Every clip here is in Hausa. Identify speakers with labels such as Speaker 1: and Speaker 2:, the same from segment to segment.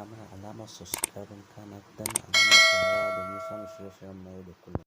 Speaker 1: Danna mana alamar subscribing, kana ku danna alamar ƙararrawa domin samun shirye-shiryen mu na yau da kullum.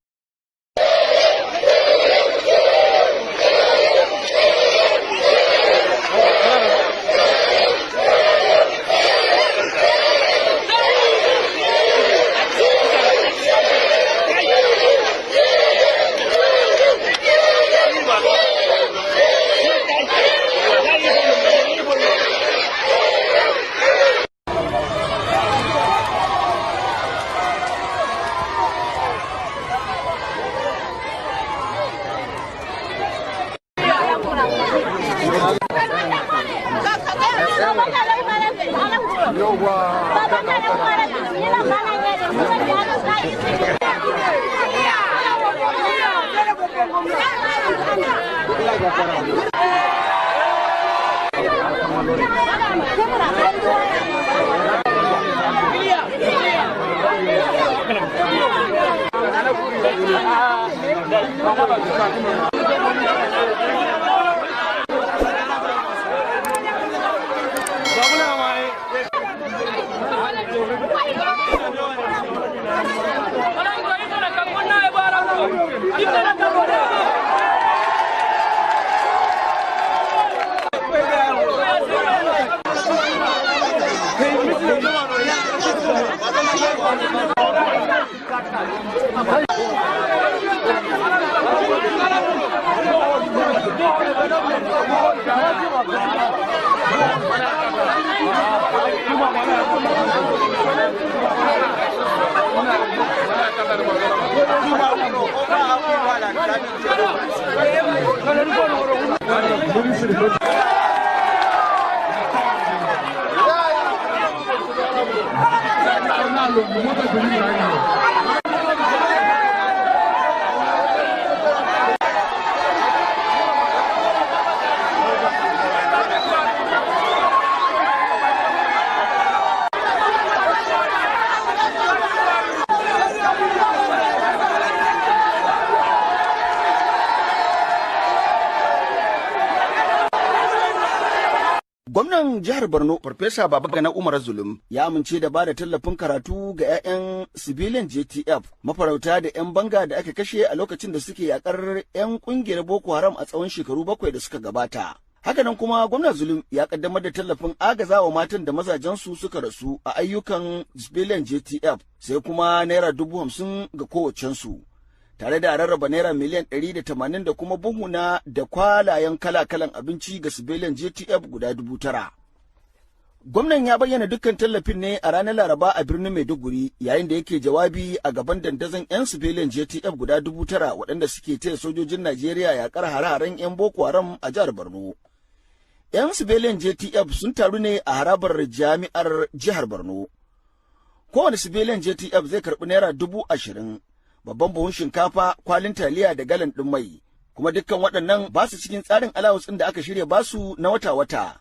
Speaker 2: Gwamnan jihar Borno Farfesa Babagana Umar Zulum ya amince da bada tallafin karatu ga 'ya'yan civilian JTF mafarauta da 'yan banga da aka kashe a lokacin da suke yakar 'yan kungiyar Boko Haram a tsawon shekaru 7 da suka gabata. Hakanan kuma gwamnan Zulum ya kaddamar da tallafin agazawa matan da mazajensu suka rasu a ayyukan civilian JTF, sai kuma naira 50,000 ga kowacensu, tare da rarraba naira miliyan 180 da kuma buhuna da kwalayen kala-kalan abinci ga civilian JTF guda 9,000. Gwamnan ya bayyana dukkan tallafin ne a ranar Laraba a birnin Maiduguri, yayin da yake jawabi a gaban dandazon 'yan civilian JTF guda 9,000 waɗanda suke taya sojojin Najeriya yaƙar hare-haren 'yan Boko Haram a jihar Borno. 'Yan civilian JTF sun taru ne a harabar jami'ar jihar Borno. Kowane civilian JTF zai karɓi naira 20,000, babban buhun shinkafa, kwalin taliya da galan ɗin mai. Kuma dukkan waɗannan ba su cikin tsarin allowance ɗin da aka shirya basu na wata-wata.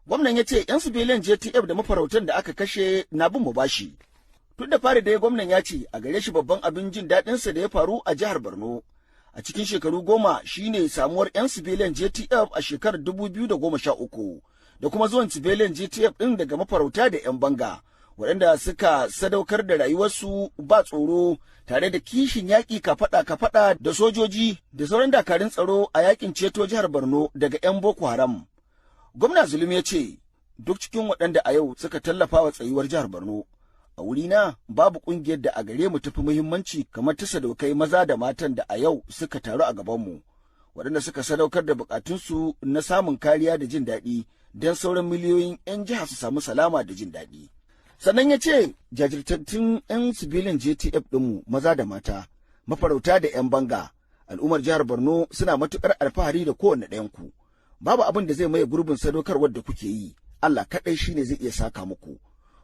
Speaker 2: Gwamnan ya ce 'yan civilian JTF da mafarautan da aka kashe na bin mu bashi. Tun da fari dai gwamnan ya ce a gare shi babban abin jin daɗinsa da ya faru a jihar Borno a cikin shekaru 10 shine samuwar 'yan civilian JTF a shekarar 2013 da kuma zuwan civilian JTF ɗin daga mafarauta da 'yan banga, waɗanda suka sadaukar da rayuwarsu ba tsoro tare da kishin yaƙi kafaɗa-kafaɗa da sojoji da sauran dakarun tsaro a yaƙin ceto jihar Borno daga 'yan Boko Haram. Gwamna Zulum ya ce duk cikin waɗanda a yau suka tallafa wa tsayuwar jihar Borno, a wurina babu ƙungiyar da a gare mu tafi muhimmanci kamar ta sadaukai maza da matan da a yau suka taru a gabanmu, waɗanda suka sadaukar da buƙatunsu na samun kariya da jin daɗi don sauran miliyoyin 'yan jiha su samu salama da jin daɗi. Sannan ya ce jajirtattun 'yan sibilin JTF ɗinmu maza da mata, mafarauta da 'yan banga, al'ummar jihar Borno suna matuƙar alfahari da kowane ɗayanku. Babu abin da zai maye gurbin sadaukarwar da kuke yi, Allah kaɗai shine zai iya saka muku.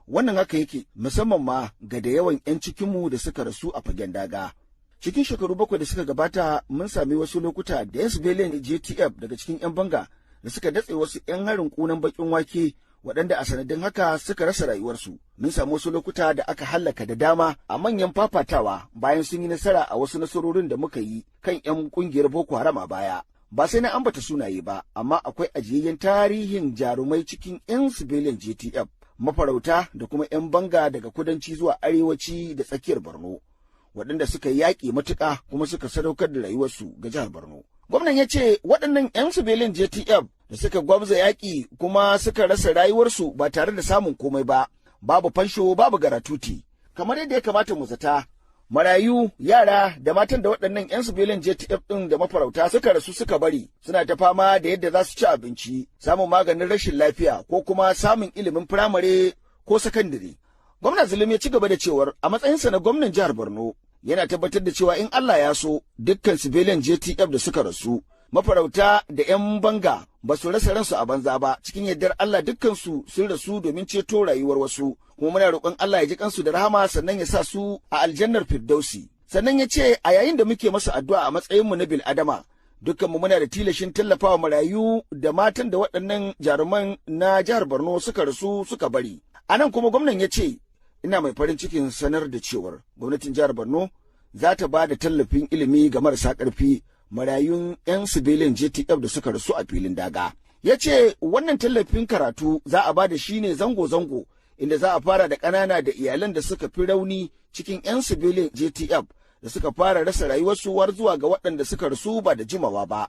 Speaker 2: Wannan haka yake musamman ma ga da yawan 'yan cikinmu da suka rasu a fagen daga. Cikin shekaru 7 da suka gabata mun sami wasu lokuta da 'yan civilian JTF daga cikin 'yan banga da suka datse wasu 'yan harin ƙunan baƙin wake, waɗanda a sanadin haka suka rasa rayuwarsu. Mun samu wasu lokuta da aka hallaka da dama a manyan fafatawa bayan sun yi nasara a wasu nasarorin da muka yi kan 'yan ƙungiyar Boko Haram a baya. Ba sai na ambata sunaye ba, amma akwai ajiyayyen tarihin jarumai cikin 'yan civilian JTF Mafarauta da kuma 'yan banga daga kudanci zuwa arewaci da tsakiyar Borno, waɗanda suka yaƙi matuƙa kuma suka sadaukar da rayuwarsu ga jihar Borno. Gwamnan ya ce waɗannan 'yan sibilin JTF da suka gwabza yaƙi kuma suka rasa rayuwarsu ba tare da samun komai ba, babu fansho, babu garatuti. Kamar yadda ya kamata mu zata, marayu, yara da matan da waɗannan 'yan sibilin JTF ɗin da mafarauta suka rasu suka bari suna ta fama da yadda za su ci abinci, samun maganin rashin lafiya ko kuma samun ilimin firamare ko sakandare. Gwamna Zulum ya ci gaba da cewar a matsayinsa na gwamnan jihar Borno yana tabbatar da cewa in Allah ya so, dukkan sibilin JTF da suka rasu, mafarauta da 'yan banga ba su rasa ransu a banza ba. Cikin yardar Allah, dukkansu sun rasu domin ceto rayuwar wasu, kuma muna roƙon Allah ya ji kansu da rahama, sannan ya sa su a aljannar firdausi. Sannan ya ce a yayin da muke masa addu'a, a matsayinmu na bil adama, dukkanmu muna da tilashin tallafawa marayu da matan da waɗannan jaruman na jihar Borno suka rasu suka bari. A nan kuma gwamnan ya ce ina mai farin cikin sanar da cewar gwamnatin jihar Borno za ta ba da tallafin ilimi ga marasa ƙarfi, marayun 'yan sibilin JTF da suka rasu a filin daga. Ya ce wannan tallafin karatu za a ba da shi ne zango-zango, inda za a fara da ƙanana da iyalan da suka fi rauni cikin 'yan sibilin JTF da suka fara rasa rayuwarsu har zuwa ga waɗanda suka rasu ba da jimawa ba.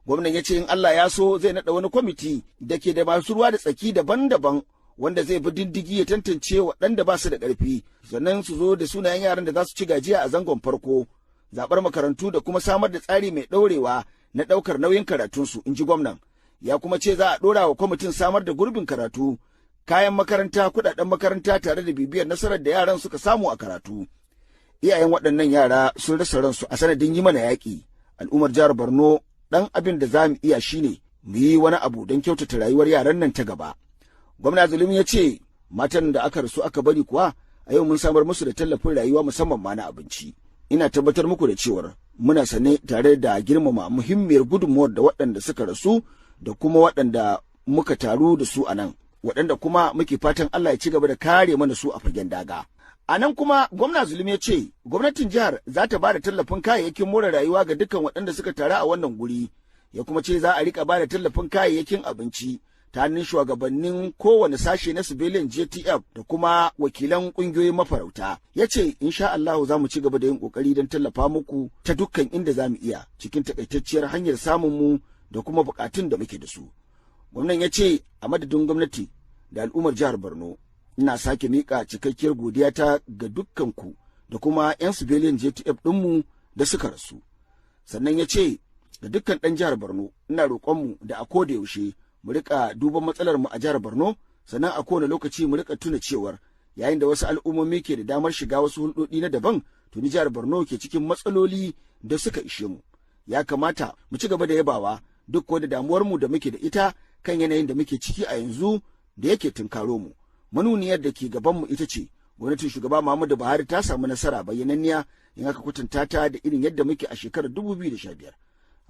Speaker 2: Gwamnan ya ce in Allah ya so, zai naɗa wani kwamiti da ke da masu ruwa da tsaki daban-daban, wanda zai bi diddigi ya tantance waɗanda ba su da ƙarfi, sannan su zo da sunayen yaran da za su ci gajiya a zangon farko, zaɓar makarantu da kuma samar da tsari mai ɗorewa na ɗaukar nauyin karatunsu, in ji gwamnan. Ya kuma ce za a ɗora wa kwamitin samar da gurbin karatu, kayan makaranta, kuɗaɗen makaranta, tare da bibiyar nasarar da yaran suka samu a karatu. Iyayen waɗannan yara sun rasa ransu a sanadin yi mana yaƙi. Al'ummar jihar Borno, ɗan abin da za mu iya shine mu yi wani abu don kyautata rayuwar yaran nan ta gaba. Gwamna Zulum ya ce matan da aka rasu aka bari kuwa, a yau mun samar musu da tallafin rayuwa, musamman ma na abinci. Ina tabbatar muku da cewar muna sane tare da girmama muhimmiyar gudunmuwar da waɗanda suka rasu da kuma waɗanda muka taru da su a nan, waɗanda kuma muke fatan Allah ya ci gaba da kare mana su a fagen daga. A nan kuma gwamna Zulum ya ce gwamnatin jihar za ta ba da tallafin kayayyakin more rayuwa ga dukkan waɗanda suka taru a wannan guri. Ya kuma ce za a rika ba da tallafin kayayyakin abinci ta hannun shugabannin kowane sashe na civilian JTF da kuma wakilan kungiyoyin mafarauta. Ya ce insha Allahu za mu ci gaba da yin kokari don tallafa muku ta dukkan inda za mu iya, cikin takaitacciyar hanyar samun mu da kuma bukatun da muke da su. Gwamnan ya ce a madadin gwamnati da al'ummar jihar Borno, ina sake mika cikakkiyar godiya ta ga dukkan ku da kuma 'yan civilian JTF ɗinmu da suka rasu. Sannan ya ce ga dukkan ɗan jihar Borno, ina roƙonmu da a koda yaushe mu rika duban matsalar mu a jihar Borno, sannan a kowane lokaci mu rika tuna cewar yayin da wasu al'ummomi ke da damar shiga wasu hulɗoɗi na daban, tuni jihar Borno ke cikin matsaloli da suka ishe mu. Ya kamata mu ci gaba da yabawa duk ko da damuwar mu da muke da ita kan yanayin da muke ciki a yanzu da yake tunkaro mu. Manuniyar da ke gaban mu ita ce gwamnatin shugaba Muhammadu Buhari ta samu nasara bayyananniya in aka kwatanta ta da irin yadda muke a shekarar 2015.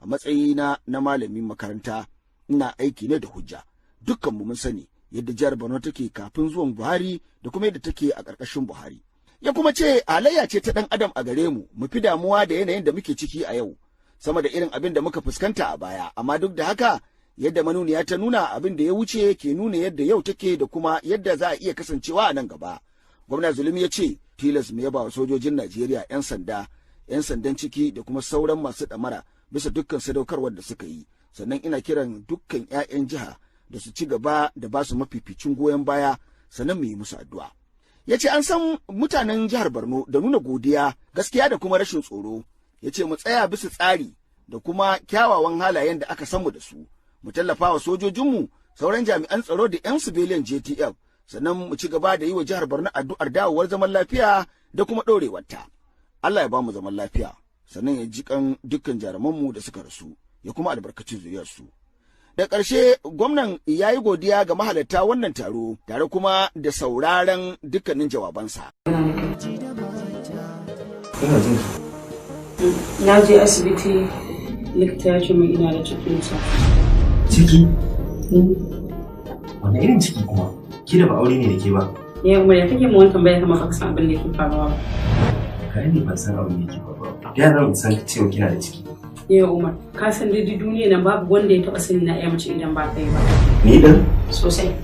Speaker 2: A matsayina na malamin makaranta, ina aiki ne da hujja. Dukkan mu mun sani yadda jihar Borno take kafin zuwan Buhari da kuma yadda take a ƙarƙashin Buhari. Ya kuma ce halayya ce ta ɗan adam a gare mu mu fi damuwa da yanayin da muke ciki a yau sama da irin abin da muka fuskanta a baya, amma duk da haka, yadda manuniya ta nuna, abin da ya wuce ke nuna yadda yau take da kuma yadda za a iya kasancewa a nan gaba. Gwamna Zulum ya ce tilas mu yaba wa sojojin Najeriya, 'yan sanda, 'yan sandan ciki da kuma sauran masu ɗamara bisa dukkan sadaukarwar da suka yi. Sannan ina kiran dukkan 'ya'yan jiha da su ci gaba da ba su mafificin goyon baya, sannan mu yi musu addu'a. Ya ce an san mutanen jihar Borno da nuna godiya, gaskiya da kuma rashin tsoro. Ya ce mu tsaya bisa tsari da kuma kyawawan halayen da aka san mu da su, mu tallafa wa sojojinmu, sauran jami'an tsaro da 'yan civilian JTF, sannan mu ci gaba da yi wa jihar Borno addu'ar dawowar zaman lafiya da kuma ɗorewarta. Allah ya ba mu zaman lafiya, sannan ya ji kan dukkan jarumanmu da suka rasu, ya kuma albarkaci zuriyarsu. Da ƙarshe gwamnan ya yi godiya ga mahalarta wannan taro tare kuma da sauraron dukkanin jawabansa.
Speaker 1: Ina jin ki.
Speaker 3: Na je asibiti, likita ya ce min ina da cikinsa.
Speaker 4: Ciki? Wani irin ciki kuma? Ki da ba aure ne da ke ba.
Speaker 3: Ya Umar, ya kake mu wani tambaya kamar baka san abin da ke faruwa ba?
Speaker 4: Kai ne ban san abin da yake faruwa ba. Ya zan san cewa kina da ciki?
Speaker 3: Ya Umar, ka san dai duk duniya nan babu wanda ya taba sani na iya mace idan ba kai ba.
Speaker 4: Ni dan?
Speaker 3: Sosai.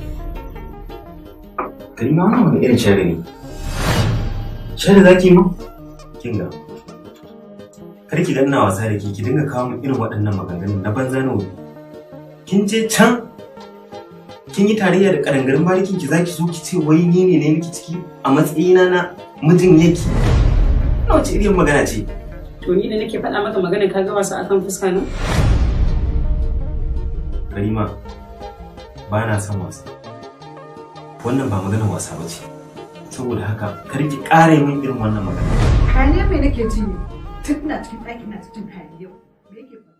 Speaker 4: Karima, wannan wani irin sharri ne? Sharri zaki mu? Kin ga. Kar ki ga ina wasa da ke, ki dinga kawo min irin waɗannan maganganun na banza na wofi. Kin je can kin yi tarayya da kadangarin barikin ki, zaki zo ki ce wai ni ne ne miki ciki a matsayina na mijin yake. Wannan wace irin magana ce?
Speaker 3: To, ni da nake faɗa maka magana, ka ga wasa akan fuska na?
Speaker 4: Karima, ba na son wasa. Wannan ba maganar wasa ba ce. Saboda haka kar ki ƙara min irin wannan magana.
Speaker 5: Hayaniya mai nake ji ne? Tun ina cikin ɗaki ina cikin hayaniya. Me yake faruwa?